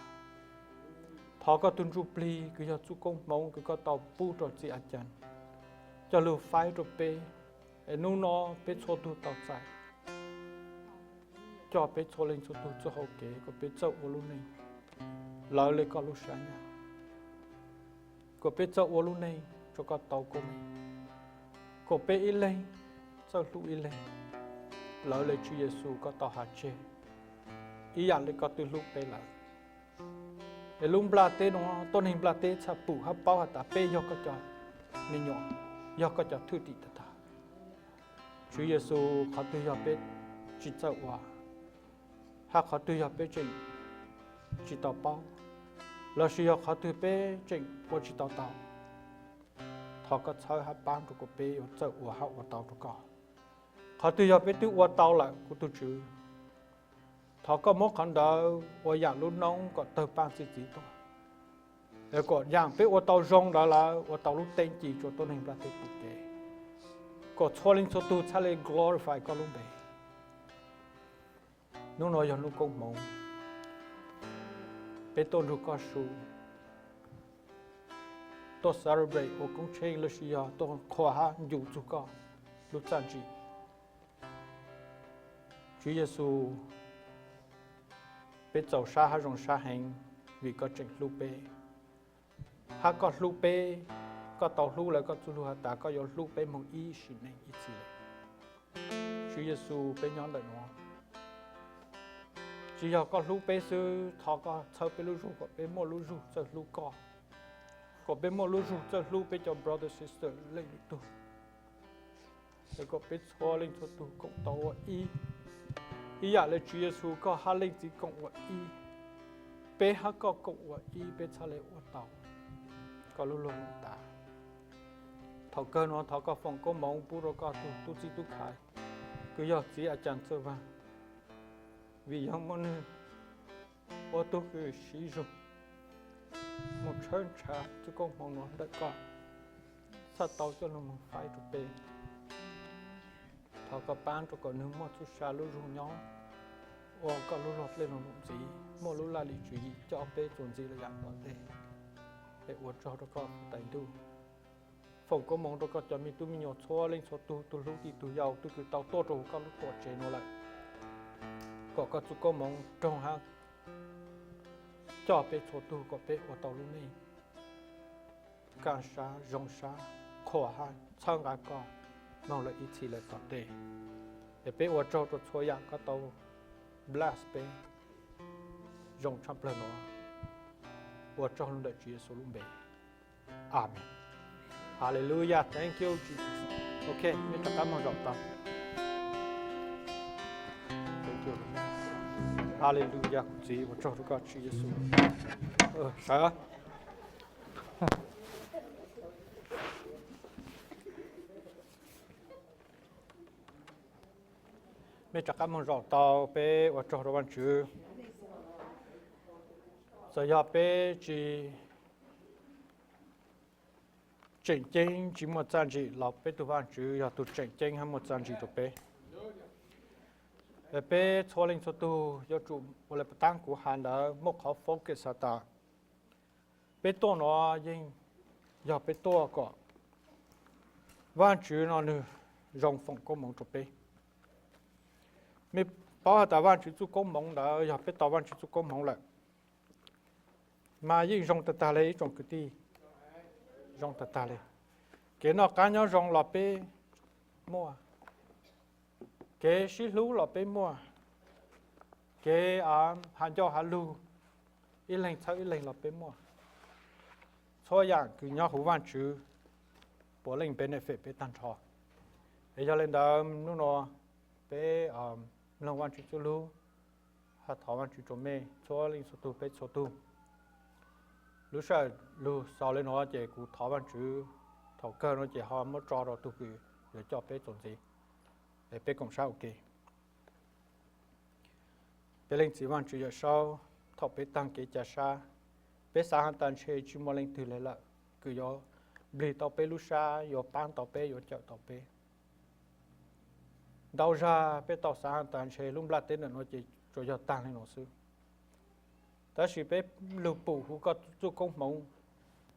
Thov koj tug ntsuj plig kws yog txuj koob hmoov kws koj tau pub rua txiv a can, coj lug faib rua peb, es nub no peb txhua tug tau txais, coj peb txhua leej txhua tug txuj hauv kev kom peb txawj ua lub neej lawv le koj lub sab nyab, kom peb txawj ua lub neej rua koj tau koob meej, kom peb ib leeg txawj hlub ib leeg lawv le Tswv Yexus koj tau has tseg, ib yaam le koj twb hlub peb lawm. Es lub nplaj teb no, tuab neeg nplaj teb txhaj pum hab paub has tas peb yog koj cov me nyuam, yog koj cov thwj tim tag tag. Tswv Yexus, qhov twg yog peb tsi txawj ua, hab qhov twg yog peb tseem tsi tau paub, lossis yog qhov twg peb tseem ua tsi tau tau, thov koj txhawb hab pab rua kom peb yuav txawj ua hab ua tau rua koj. Qhov twg yog peb twb ua tau lawm kuv tug Tswv, thov koj muab qhov ntawd ua yaam lub noob kom tawg paaj txi txiv tuaj, es kom yaam peb ua tau zoo ntawd lawm ua tau lub teeb ci rua tuab neeg nplaj teb pum kev, kom txhua leej txhua tug txhaj le glorify koj lub npe. Nub no yog nub koob hmoov, peb tuaj nrug koj su, tuaj celebrate ua koob tsheej lossis yog tuaj qhuas hab ncu txug koj lub txaj ntsim. Tswv Yexus, peb txaus sab hab zoo sab heev vim koj tseem hlub peb, hab koj hlub peb, koj tau hlub lawv koj txuj lug has tas koj yuav hlub peb moog ib sim neej ib txhis le. Tswv Yexus, peb nyob ntawm nuav, tsi yog koj hlub peb xwb, thov koj txhawb peb lub zug kom peb muaj lub zug txawj hlub koj, kom peb muaj lub zug txawj hlub peb cov brother sister leej lwm tug, es kom peb txhua leej txhua tug koom tau ua ib, ib yaam le Tswv Yexus koj hab leej txiv koom ua ib. Peb hab koj koom ua ib peb txhaj le ua tau koj lub luag num tav. Thaum kawg nuav thov koj foom koob moov pub rua koj tug tub txib tub khai kws yog txiv a cas txawj vaag, vim yog muaj nwg ua tug kws siv zug moog tshawb nrhav txuj koob hmoov nuav ntawm koj, txhaj tau coj lug moog faib rua peb. Thov koj paab rua kom nwg muaj txuj sa lub zug nyob, ua koj lub luag dlej lug num ntxiv, muaj lub laj lim tswv yim coj peb txuas ntxiv lawm yaam tom ntej. Es ua tsaug rua koj Tais Ntuj. Foom koob moov rua koj cov me tub me nyuam txhua leej txhua tug, tug hlub tim tug yau, tug kws tau tuaj rua huv koj lub tuam tsev nuav lawm, kom koj txuj koob moov roog hab coj peb txhua tug kom peb ua tau lub neej kaaj sab, zoo sab, qhuas hab txhawb nqa koj moog lawm ib txhis lawm tom ntej. Es peb ua tsaug rua txhua yaam koj tau bless peb zoo tshaj plaws no. Ua tsaug ntawm Tswv Yexus lub npe. Amen. Hallelujah. Thank you, Jesus. Ok, nej rov qab mus zaum tau. Thank you. Hallelujah, kuv txiv, ua tsaug rau koj Tswv Yexus. Sawv. Nej rov qab mus zaum tau, peb ua tsaug rau Vajtswv. Txawm yog peb tsis tseem ceeb, tsis muaj txaj ntsim los peb tus Vajtswv yog tus tseem ceeb thiab muaj txaj ntsim rau peb. Peb txhua leej txhua tug yuav tsum ua li pas tab kuv hais ntawd, muaj qhov focus has tas peb tuaj no yeej yog peb tuaj kom Vajtswv no nws zoo foom koob hmoov rau peb. Mej paub has tas Vajtswv txuj koob hmoov ntawd yog peb tau Vajtswv txuj koob hmoov lawm, mas yeej zoo tag tag li ib tsoom kwv tij, zoo tag tag li. Kev noj qab nyob zoo los peb muaj, kev sib hlub los peb muaj, kev hav ncauj hav lug ib leeg txhawb ib leeg los peb muaj. Txhua yam kws nyob huv Vajtswv puav leej benefit peb tag nrho. Es yog li ntawd hnub no peb mloog Vajtswv txuj lug, ho thov Vajtswv rau mej txhua leej txhua tug, peb txhua tug. Lub sij hawm lug xaus li no ces kuv thov Vajtswv, thaum kawg no ces ho muab tso rau tug kws yuav coj peb txuas ntxiv. Es peb koom sab ua ke. Peb Leej Txiv Vajtswv Yawm Saub, thaum peb taag kev ca sab, peb xav has tas ntshe tsis muaj leej twg le lawm kws yuav nplig tau peb lub sab, yuav paab tau peb, yuav cawm tau peb. Ntau zag peb tau xav has tas ntshe lub nplaj teb ntawm no ces tsuas yog taag le no xwb. Tab sis peb lug pum huv koj txuj koob hmoov,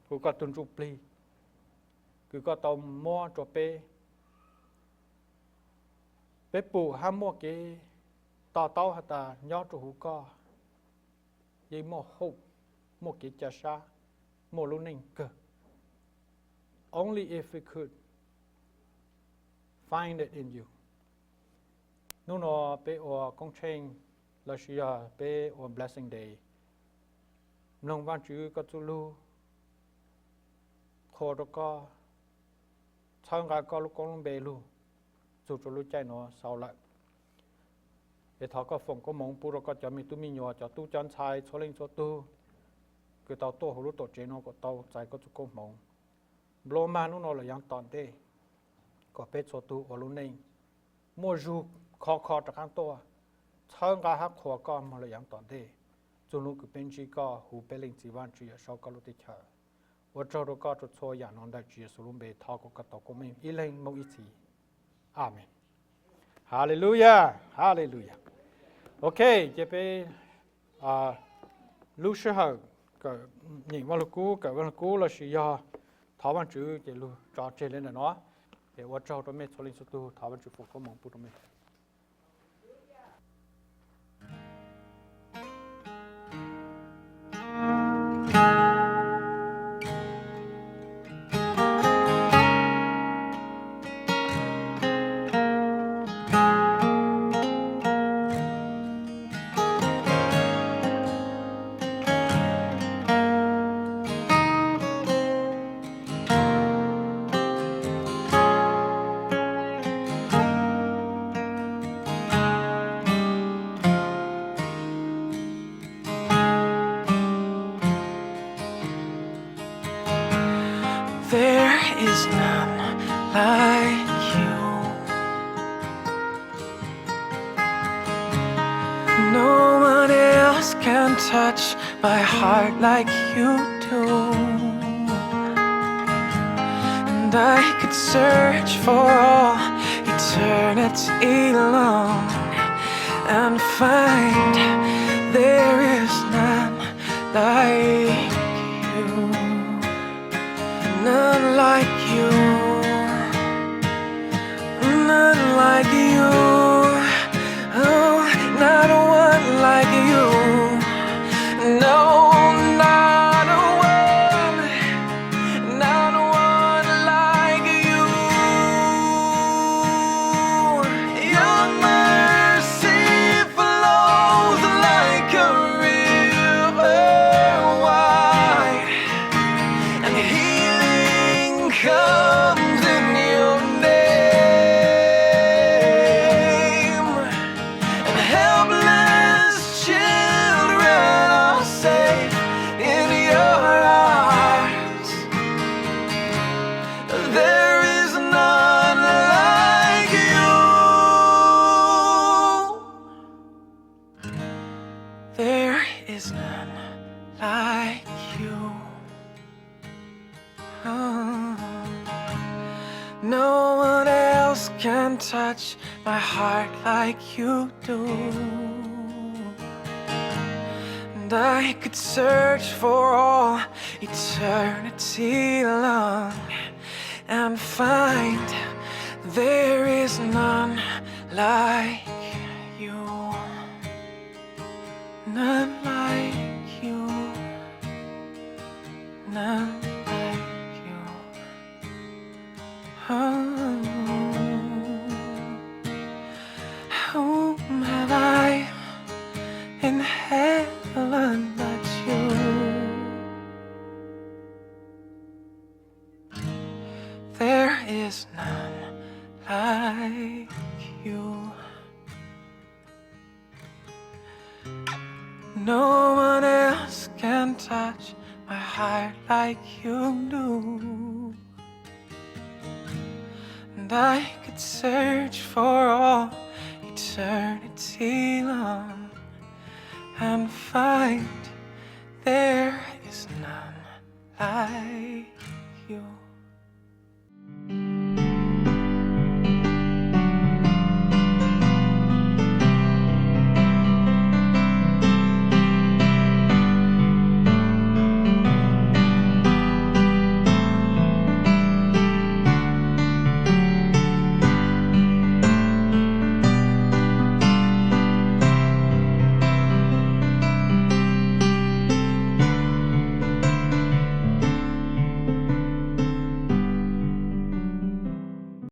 huv koj tug ntsuj plig kws koj tau muab rua peb. Peb pum hab muaj kev to taub has tas nyob rua huv koj yeej muaj hope, muaj kev ca sab, muaj lub neej kawg. Only if we could find it in you. Hnub no peb ua koob tsheej lossis yog peb ua Blessing Day, mloog Vaajtswv koj txuj lug, qhuas rua koj, txhawb nqa koj lub koob lub npe lug txug rua lub caij nuav xaus lawm. Es thov koj foom koob moov pub rua koj cov me tub me nyuam, cov tub cov ntxhais txhua leej txhua tug kws tau tuaj huv lub tuam tsev nuav kuas tau txais koj txuj koob moov. Nplua mag hnub no lawm yav tom ntej, kom peb txhua tug ua lub neej muaj zug khov kho rov qaab tuaj, txhawb nqa hab qhuas koj moog lawm yav tom ntej, txug hnub kws peb ntsib koj huv peb Leej Txiv Vaajtswv Yawm Saub koj lub teb chaws. Ua tsaug rua koj rua txhua yaam nuav ntawm Tswv Yexus lub npe, thov kuas koj tau koob meej ib leeg moog ib txhis. Amees. Haleluya, haleluya. Ok, ces peb lub sij hawm kawm nyeem Vaaj Lug Kub, kawm Vaaj Lug Kub lossis yog thov Vaajtswv ces lug tso tseg le ntawm no. Es ua tsaug rua mej txhua leej txhua tug, thov Vaajtswv foom koob moov pub rua mej. There is none like you. No one else can touch my heart like you do. And I could search for all eternity long and find there is none like you. None like you. None like you. Oh, not one like you. No, not one. Not one like you. Your mercy flows No one else can touch my heart like you do. And I could search for all eternity long and find there is none like you. None like you. None like you. Oh, whom have I in heaven but you? There is none like you. No one else can touch my heart like you do. And I could search for all eternity long and find there is none like